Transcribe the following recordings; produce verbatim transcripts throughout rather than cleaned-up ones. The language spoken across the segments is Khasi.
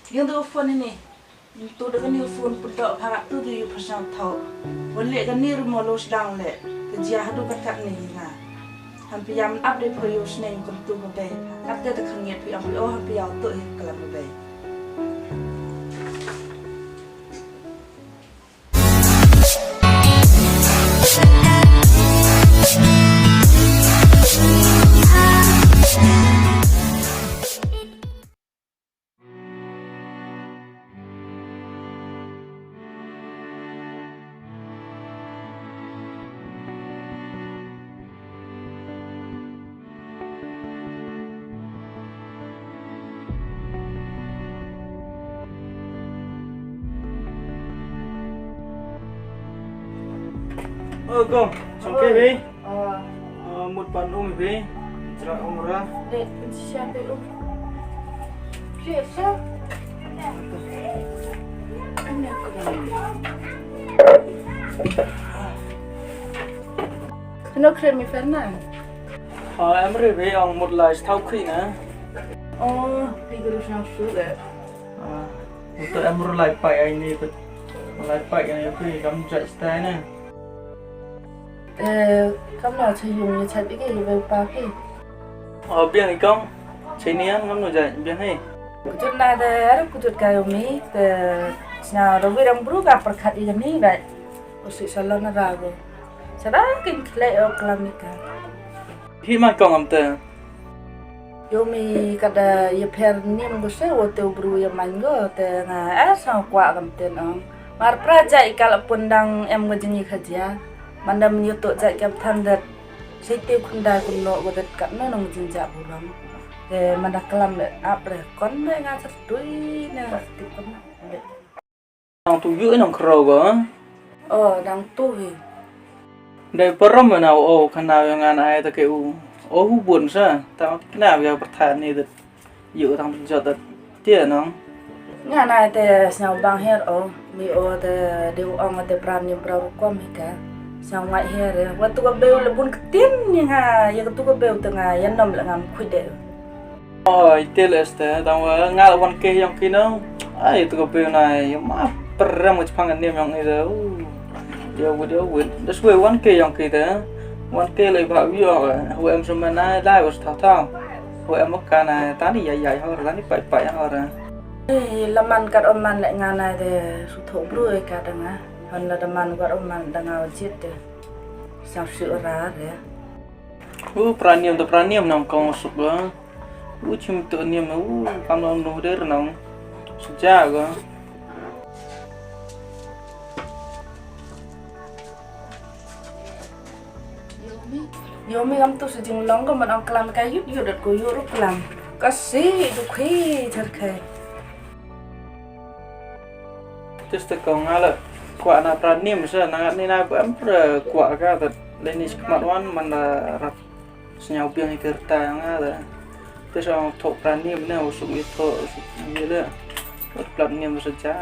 Ïeng da u phone ine. Ntu da kane u phone pyndoh pha ka tu tu yu pha sngewthuh. Wan leh kane ruh mo lo sdang leh. Ka jia haduh katne hi nga. Ham phi ïam ap de pha yu sneng kumtu ba bei. Kat te ta khang ngiat phi ong phi oh phi ïaw tu hi klam ba bei. Ơ kong, song ke hi. Ơ, mut pan um hi. Jra um ra. Dek, siap dek um. Siap, siap. Kano khrem i Fernand? Ha, em re ve ong mut lai thau khi na. Oh, pi guru sang su le. Ah, uto em ru lai pai ai ni pet. Lai pai ai phi kam judge tai na. Eh, kam na che yung ni chat ike ye pa phi. Oh, biang ikong. Che ni an kam no jai biang hai. Kujut na de, are kujut ka yo mi de. Sna ro wi rang bru ka perkhat i ni bai. Usi salon na rago. Sada kin kle o klamika. Hi ma kong am te. Yomi kada ye pher nim go se wo te u bru ye man go te nga eh sa kwah kam ten ong. Mar pra ja i kal pun dang em go jing i kha jia. Manda min yo to ja kam than det. Sei te kun dai kun no go det kat no nong jing ja buram. Te manda klam le ap re kon me nga sa tui ne ti kon. Nang tu yu nang kro go. Oh, dang tu hi. Dai parom na o khana nga nai ta ke u. O hu bun sa ta na ya perthan ni det. Yu tang jot det. Tia nang. Nga nai te sñiaw bang her o. Mi o te de ong te pran ni pra rukom hi ka. Sñiaw ngai her. Wa tu ka beu le bun ketin ni nga ya tu ka beu te nga ya nom le ngam khuid de. Oi, te le este, tang wa nga la wan ke yong ki no. Ai, tu ko pe na, ma perem mo chpang ni yong ni da. Dia wit, dia wit. Das we wan ke yong ki da. Wan ke le ba wi o. Hu em sum na lai was ta ta. Hu em ka na ta ni ya ya ho ra ni pai pai ho ra. Eh, laman kat oman le nga na de su tho bru e ka da nga. Han la da man kat oman da nga jit de. Sa su ra de. U praniam da praniam nang kong suk ga. U chim tu niam na u kam long no der nang. Seja ga. Yomi kam tu sejing long ga man ong klam ka yut yut dat ko yut ru klam. Ka si du khi jar khai. Tis te kong nga la kwah na pra nim sa na ni na ba em pra kwah ka ta le ni khmat wan man da rap sñiaw biang i kerta nga da. Tis ong thok pra nim ne u suk i thok u suk i le plat nim sa ja.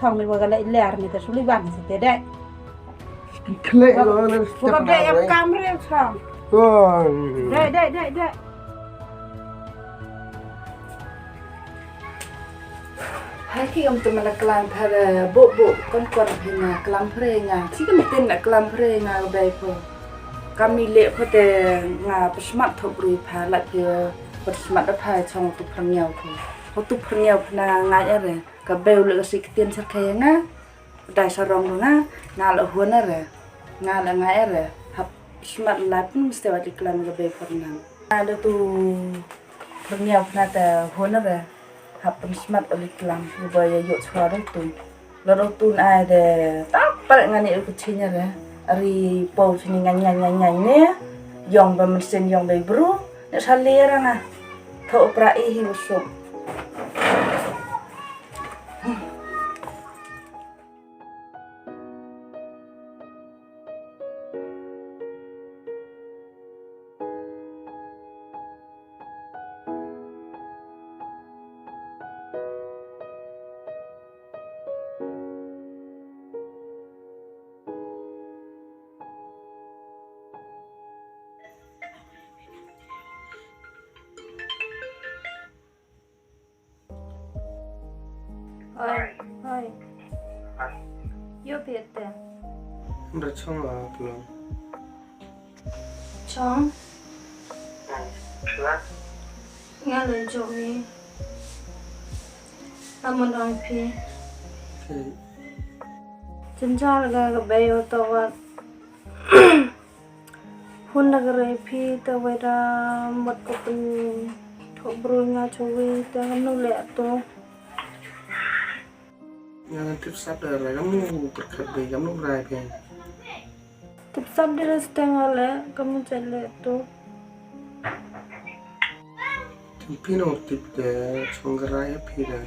Song ni wa ka leh ler ni te suli ban si te deh. Khleh lo na step. Wa ka beh ïa kam re song. Oh. Deh, deh, deh, deh. Hai ki kam tu mana klam phare bo bo kon kon phi nga klam phare nga. Chi kam tin na klam phare nga ka bei pho. Kam ni leh pho te nga psmat thok rui pha la phi psmat da pha chong tu phrang yau pho. Ho tu phrang yau pha na nga ya re. Ka bei u le ka si ktien sar kha ya nga. Dai sarong nga, nga la huan re. Nga la nga re. Hap smat la pun mesti wat iklam ga bei pernang. Ada tu perniau na ta huan re. Hap pun smat oli klam. Iba ya yok suara tu. Loro tu na ai de. Tapal ngani ku chinya re. Ari pau sini ngan ngan ngan ngan ne. Yong ba mesin yong ba bru. Ne salir nga. Kau opera ihi usuk. Hoi, hoi. Yo pete. Nda chong a plong. Chong. Nga le jo mi. Amon ong pi. Jynjar ga ga bei o to wat. Hun da ka rei phi ta wei da mut ka pun thok brui nga cha wi ta kam nu leh to. Nga tip sap da rai kam nu pyrkhat bei kam nu rai phi. Tip sap da rai steng ale kam nu cha leh to. Phi no tip te chong ka rai phi da.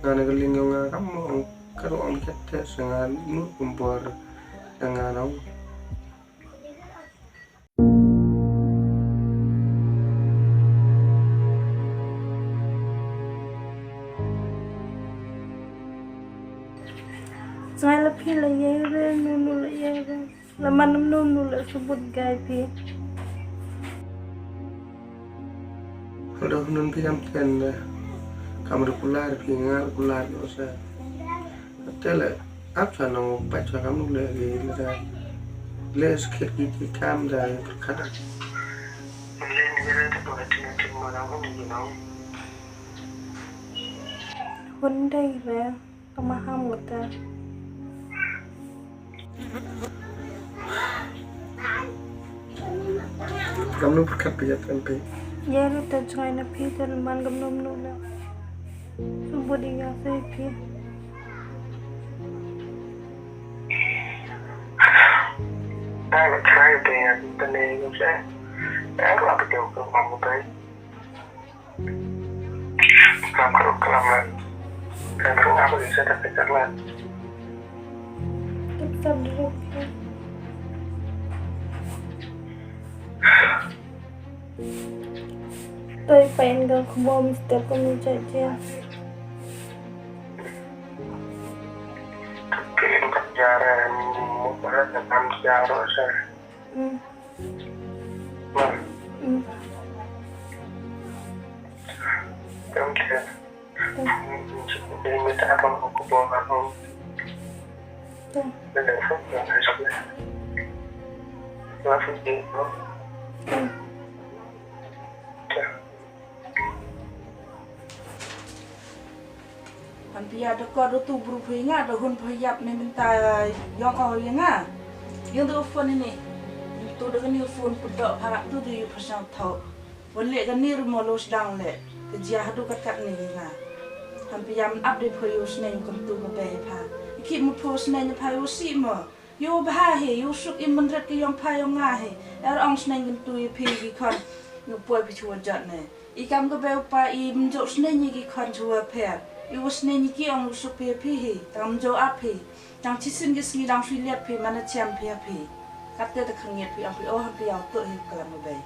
Nga na ka ling yong nga kam ong ka ro ong ket te sa nga nu kumbor da nga nong. Ngai la phi la ye re, nu nu la ye re. La man nu nu la subut gai phi. Hado nun phi kam ten da. Kam regular phi nga regular no sa. Tele ap sa no pa cha kam nu le ge le da. Le skit ki ti kam da pyrkhat. One day re. Ka maham ngata. Kam nu pyrkhat pyrkhat kan phi. Ye ru te jngai na phi te man kam nu nu na. Subut ïa se phi. Dai ba jngai te ïa te ne ïa se. Dai ba te ko kam nu te. Klam kru klam la. Klam kru apa bisa tak kecek la. Tip sap dulu. Toi pain ga khubor mister ko mi cha cha. Pilih bukan jara, mau berat datang jara sa. Hmm. Wah. Hmm. Thank you. Jadi minta apa mau ke bawah aku? Hmm. Dan aku nggak bisa. Langsung di bawah. Hmm. Ya. Han pia da ko da tu bru phi nga da hun phi yap ne mynta yong o ïa nga. Yong da phone ni. Tu da ni phone pdok harap tu da yu phasang thok. Wan leh kani ruh mo lo sdang leh. Ka jia haduh kat kat ni nga. Han pia men ap de pho yu sneng kam tu ka bei pha. Ki mo pho sneng pha yu si mo. Ïoh bha hi, ïoh suk im mynret ki yong pha yong nga hi. Er ong sneng kyntu ïa phi ki khon. Ïoh poi phi chwa jot ne. I kam ka bei u pa i mynjok sneng ïa ki khon chwa pher. I wa sneng ïa ki ong u suk phi phi hi. Tang mynjok ap hi. Tang chisien ki sngi dang sui liat phi mana chem phi phi. Kat te ta khang ngiat phi ong phi oh phi ïa u tu hi ka lam ka bei.